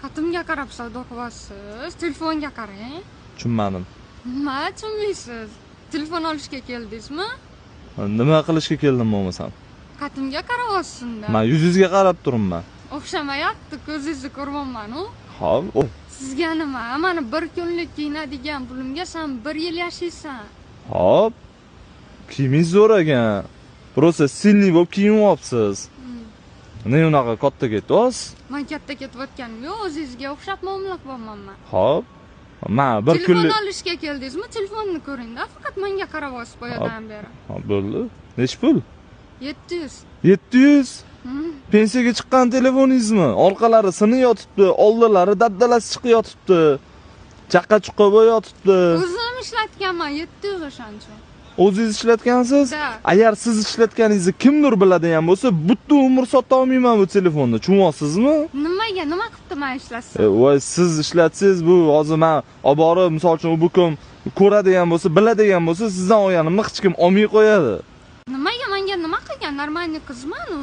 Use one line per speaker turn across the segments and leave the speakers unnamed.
Qatimga qarab savdo qilyapsiz, telefonga qarang.
Tushunmadim.
Nima tushunmaysiz? Telefon olishga keldingizmi?
Nima qilishga keldim bo'lmasam?
Qatimga qarayapsiz-da.
Men yuzingizga qarab turibman.
O'xshamayapti, ko'zingizni ko'ryapman-u.
Xo'p.
Sizga nima? Mana bir kunlik kiyinadigan pulimga san bir yil yashaysan.
Xo'p. Kiyimingiz zo'r ekan. Просто сильный bo'lib kiyinyapsiz. Ne unaqa katta ketyapsiz?
Men katta ketayotganim yo'q, o'zingizga o'xshab muomala qilyapman men.
Xo'p. Men bir kunlik
telefon olishga keldingizmi? Telefonni ko'ring-da, faqat menga qarayapsiz boyadan beri.
Xo'p, bo'ldi. Nechi pul?
700.
700? Pensiyaga chiqqan telefoningizmi? Orqalari sinib yotibdi, oldilari dabdalasi chiqib yotibdi. Chaqqa-chuqqa bo'lib yotibdi.
O'zim ishlatganman 700 o'shancha.
O'zingiz ishlatgansiz?
Da.
Agar siz ishlatganingizni kimdir biladigan bo'lsa, butun umr sota olmayman bu telefonni. Tushunyapsizmi?
Nimaga, nima qilibdi men ishlatsam?
Voy, siz ishlatsangiz bu hozir men olib borib, misol uchun u kim ko'radigan bo'lsa, biladigan bo'lsa, sizdan olganimni hech kim olmay qo'yadi.
Nimaga menga nima qilgan? Normalniy qizman u.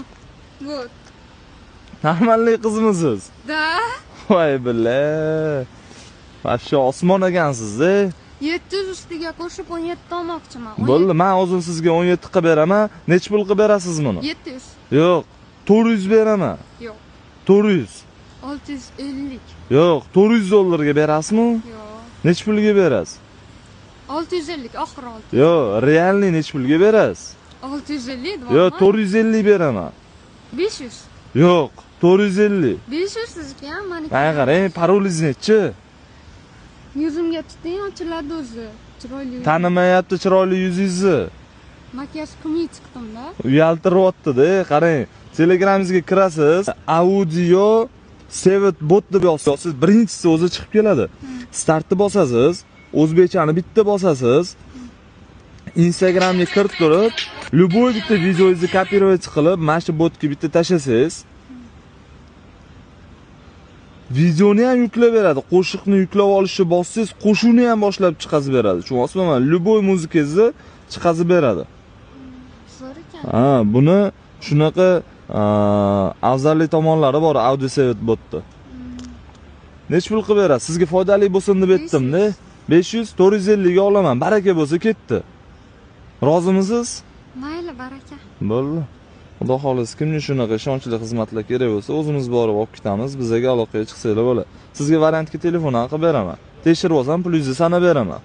Вот.
Normalniy qizmisiz?
Da.
Voy billa. Вообще osmon ekansiz-da.
700 ustiga qo'shib 17 olmoqchiman.
Bo'ldi, men o'zim sizga 17 qilib beraman. Nechi pul qilib berasiz buni?
700.
Yo'q, 400 beraman.
Yo'q.
400.
650.
Yo'q, 400 dollarga berasizmi?
Yo'q.
Nechi pulga berasiz?
650, oxiri 600.
Yo'q, realniy nechi pulga berasiz?
650
Yo'q, 450 beraman.
500.
Yo'q, 450.
500 sizniki ham, meniki.
Menga qarang, parolingiz nechi?
Yuzimga tuting, ochiladi o'zi. Chiroyli.
Tanimayapti chiroyli yuzingizni.
Makiyaj qilmay chiqdim-da.
Uyaltiryapti-da, qarang. Telegramingizga kirasiz, audio sevet bot deb yozasiz, birinchisi o'zi chiqib keladi. Startni bosasiz, o'zbekchani bitta bosasiz. Instagramga kirib turib, любой bitta videongizni kopировать qilib, mana shu botga bitta tashlasangiz, videoni ham yuklab beradi. Qo'shiqni yuklab olishni bossangiz, qo'shiqni ham boshlab chiqazib beradi. Tushunyapsizmi? Mana любой muzikangizni chiqazib beradi.
Zo'r ekan.
Ha, buni shunaqa afzalli tomonlari bor audio sevet botda. Nechi pul qilib berasiz? Sizga foydali bo'lsin deb aytdim-da. 500, 450 ga olaman. Baraka bo'lsa ketdi. Rozimisiz?
Mayli, baraka.
Bo'ldi. Xudo xohlasa, kimga shunaqa ishonchli xizmatlar kerak bo'lsa, o'zimiz borib olib ketamiz, bizga aloqaga chiqsanglar bo'ladi. Sizga variantga telefon ham qilib beraman. Tekshirib olsam, pulingizni sanab beraman.